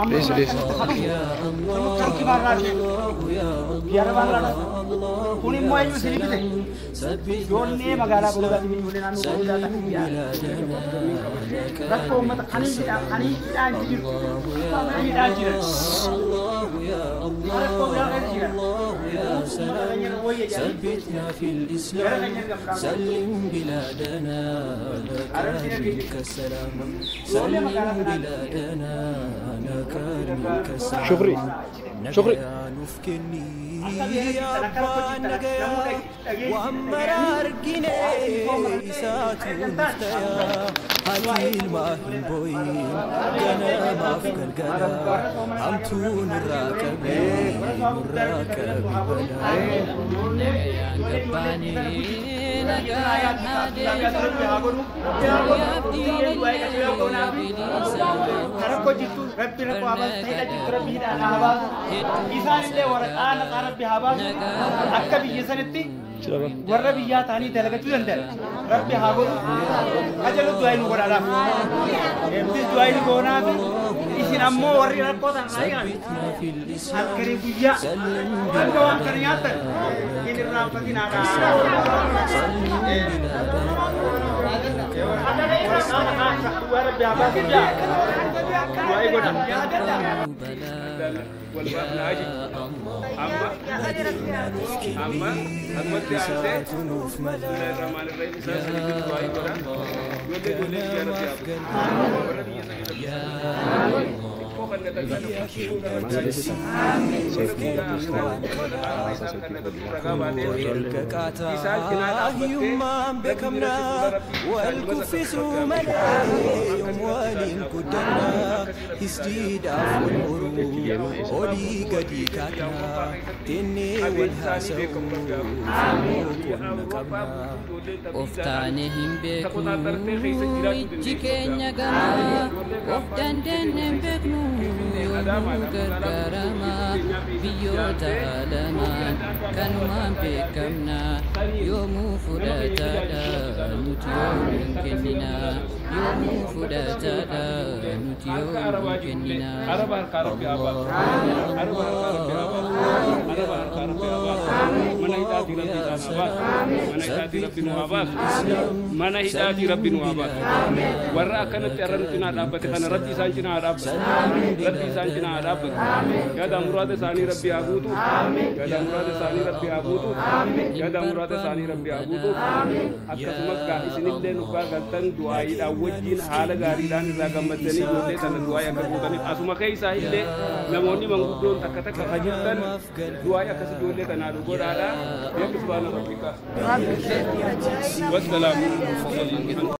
ليش ثبتنا في الإسلام سلم بلادنا لك منك السلام سلم بلادنا لك منك السلام شكري شكري Warra biyyaa ta'anii dalagachuu danda'an rabbi haa godhu ajalu du'aa nu godhaadhaaf eebbiis du'aa nu goonaaf isin ammoo warri rakkoo ta'an ayyan halkanii guyyaa hanga waan kana nyaattan hin irraanfatinaadha. Rabbi haa baasu du'aa godha. Oftaane hin beeknu ijji keenya gamaa of dandeenye hin beeknu yoomuu gargaarama biyyoota alamaan kanumaan beekamna yoomuu fudhataadha nuti yoomuu hin kennina yoomuu fudhataadha nuti yoomuu hin kennina. Mana hidhaati rabbi nu haa baasu warra akkanatti har'a nuti naa dhaabbate kana rabbi isaan cinaa haa dhaabbatu rabbi isaan cinaa haa dhaabbatu yaada muraada isaanii rabbi haa guutu yaada muraada isaanii rabbi haa guutu yaada muraada isaanii rabbi haa guutu akkasumas gaa isinillee nu galtan du'aayiidhaan wajjiin haala gaariidhaan irraa gammaddanii ijoollee sana du'aayii akka guutaniif asuma keessaa illee namoonni manguddoon takka takka ka jirtan du'aayii akkas ijoollee tanaa godhaadha. Yakki subhaana rabbika. Wassalamu.